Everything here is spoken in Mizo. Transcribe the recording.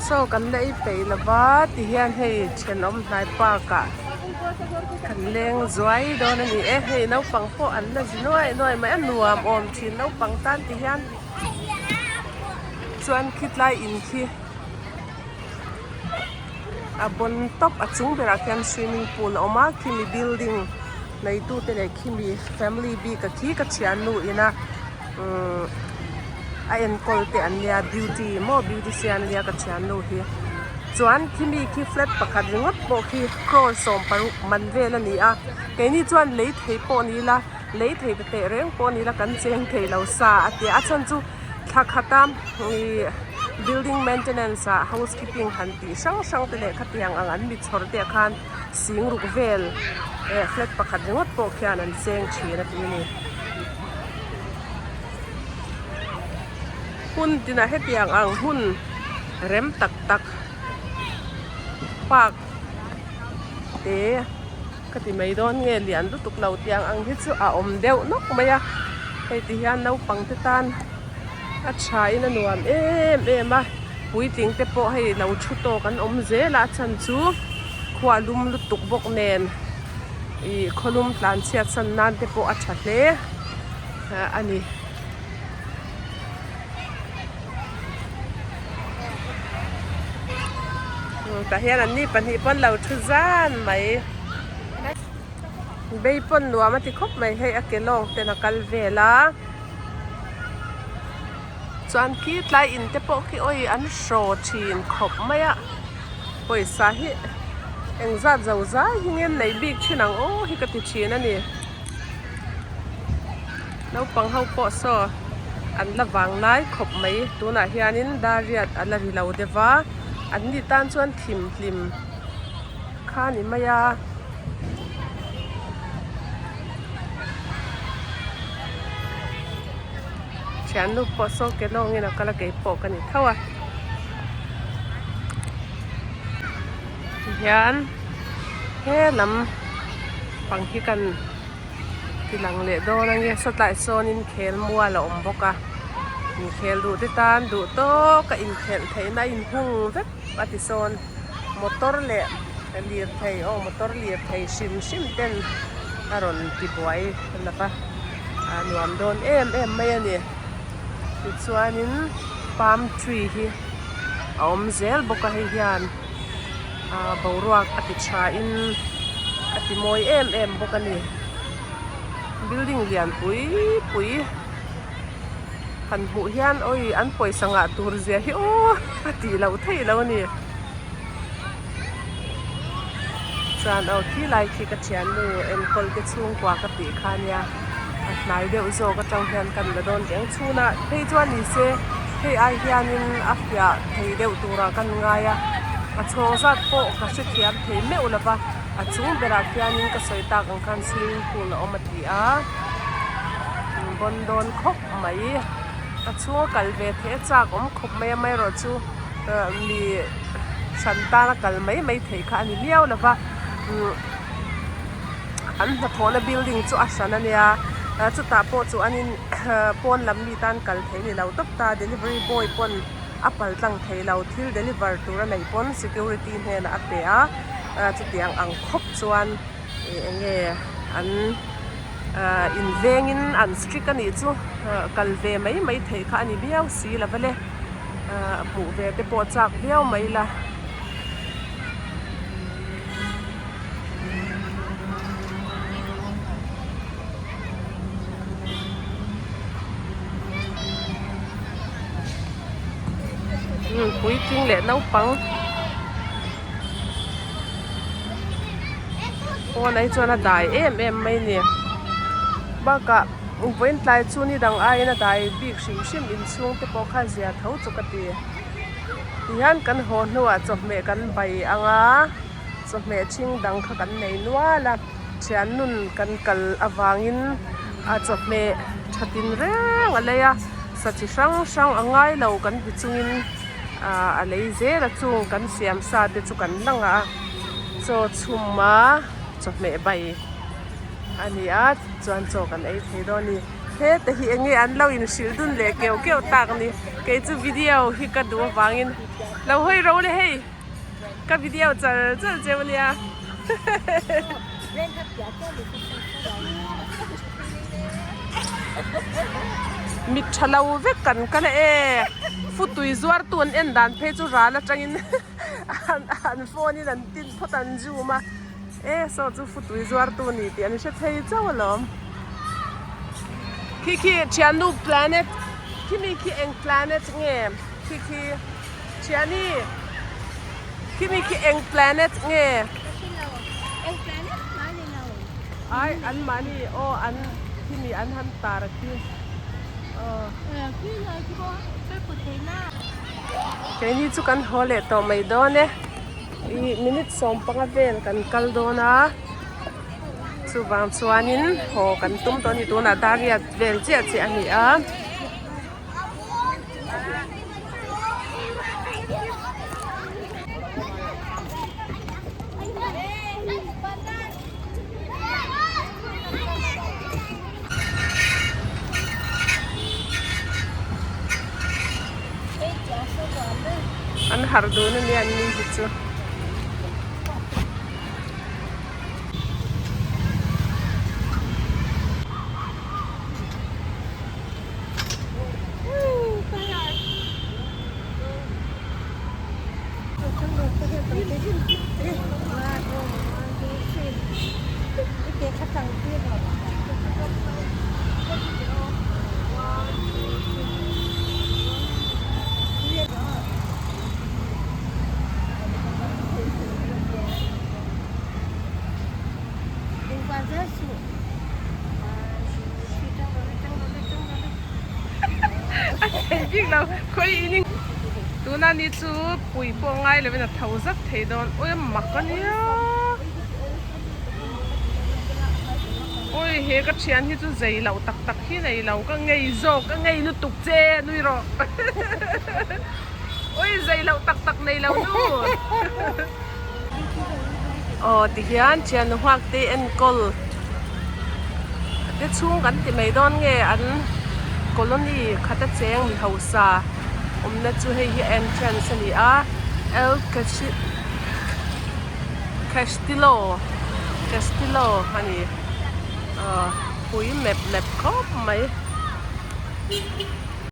Chaw kan la ei peih lo va tihian hei thenawm hnai park ah kan leng zuai dawn a ni e hei naupang pawh an la zi nuai nuai mai a nuam awm thin naupang tan tihian chuan khitlai in khi a bon tawp a chung berah khian swimming pool a awm a khimi building neitu te leh khimi family bik a khi ka thiannu ina umm a enkawl te an nia beauty maw beautician ania ka thiannu hi chuan khimi khi flat pakhat ringawt pawh khi crore 60 man vel a ni a keini chuan lei thei pawh ni ila lei thei ta teh reng pawh ni ila kan cheng thei lo sa a tia a chhan chu thla khata ihh building maintenance ah housekeeping han tih hrang hrang te leh khatiang ang an mi chhawr te ah khan sing ruk vel eh flat pakhat ringawt pawh khian an cheng thin a ti a ni. Hun tinah hetiang ang hun rem tak tak park te ka ti mai dawn nge lian lutuk lo tiang ang hi chu a awm deuh nawk mai a hei ti hian naupang te tan a tha in a nuam em em a puitling te pawh hei lo thu tawk an awm zel a a chhan chu khua lum lutuk bawk nen ih khawlum tlan chhiat san nan te pawh a tha hle a ni. Tah hian an ni pahnih pawn lo thu zan mai bei pawn nuam a ti khawp mai hei a ke lawng ten a kal vel a chuan khi tlai in te pawh khi awi an hraw thin khawp mai a pawisa hi engzat zo zai hi nge an nei bik thin ang aw hi ka ti thin a ni. Naupang ho pawh saw an la vang lai khawp mai tunah hianin dariat a la ri lo deuh va an ni tan chuan thim hlim kha a ni mai a. Thiannu pawh saw ke lawngin a kal a keipawh ka ni tho a tihian he lam pang hi kan ti lang leh dawn ange sawtlai sawnin khel mual a awm bawk a inkhel duh te tan duh tawk a inkhelh theihna a inhung vek a ti sawn motor leh lirthei aw motor lirthei hrim hrim ten a rawn ti buai lova a nuam dawn em em mai a ni tichuanin palm tree hi a awm zel bawk a hei hian. Ahh boruak a ti tha in a ti mawi em em bawk a ni building lian pui pui han hmuh hian awi an pawisa ngah tur zia hi aw a tih loh theih loh a ni chuan aw khi lai khi ka thiannu enkawl te chhungkua ka tih kha nia a hnai deuh zawk atang hian kan la dawn teh ang chhunah phei chuan ni se hei ai hianin a fiah thei deuh turah kan ngai a a chhawng zat pawh ka hrethiam thei meuh lo va a chung berah khianin ka sawi tak ang khan swimming pool a awm a ti a bawn dawn khawp mai a chhunga kal ve theih a chak awm khawp mai a amaherawhchu mi hran tana kal mai mai theih kha a ni miau lo va an hnathawhna building chu a hran a nia chutah pawh chuanin pawn lam mi tan kal theih a ni lo tawp ta delivery boy pawn a pal tlang thei lo thil deliver tur a neih pawn security hnenah a pe a chutiang ang khawp chuan ih eng nge an invengin an strict a nih chu kal ve mai mai theih kha a ni viau si lo va le hmuh ve te pawh chak viau mai la. Puitling leh naupang pawn ah hi chuan a dai em em mai a ni bakah vawiin tlai chu ni dang aiin a dai bik hrim hrim inchhung te pawh kha zia tho chu ka ti. Tihian kan haw hnuah chawhmeh kan bai ang a, chawhmeh ṭhing dang kha kan nei nual a, thiannun kan kal avangin a chawhmeh ṭha tin reng a lei a, sa chi hrang hrang a ngai lo kan ti chungin ah a lei zel a chung kan siam sa te chu kan la ngah a, chaw chhum a chawhmeh bai a ni a chuan chaw kan ei thei dawn a ni. Heta hi enge an lo inhrilh dun leh keuh keuh tak ni. Kei chu video hi ka duh avangin lo hawi ro le hei. Ka video char char cheu ania. Mit tha lo vek kan kal a e. Futui zuartu an en dan phei chu ral atangin an phone in an tin phawt an zoom a. E saw chu futui zuartu ni tih an hre thei chauh alawm. Khi khi thiannu planet khimi khi eng planet nge khi khi thiani khimi khi eng planet nge. Ai an mahni aw an khimi an han tar khi aw. Keini chu kan haw leh tawh mai dawn e. Ih minute 15 vel kan kal dawn a chuvang chuanin haw kan tum tawh a ni tunah dariat vel chiah chiah a ni a. An harh dun a nia an ni hi chu. A thei bik lo khawi in tuna ni chu pui pawh ngai lovin a tho zak thei dawn ui a mak a nia. Ui he ka thian hi chu zei loh tak tak hi nei lo ka ngei zawk ka ngei lutuk che nui rawh ui zei loh tak tak nei lo nu aw tihian thian nghak te enkawl te chhung kan ti mai dawn nge an colony khat a cheng mi hausa awmna chu hei hi entrance a ni a L Castillo Castillo a ni ahh pui mep mep khawp mai.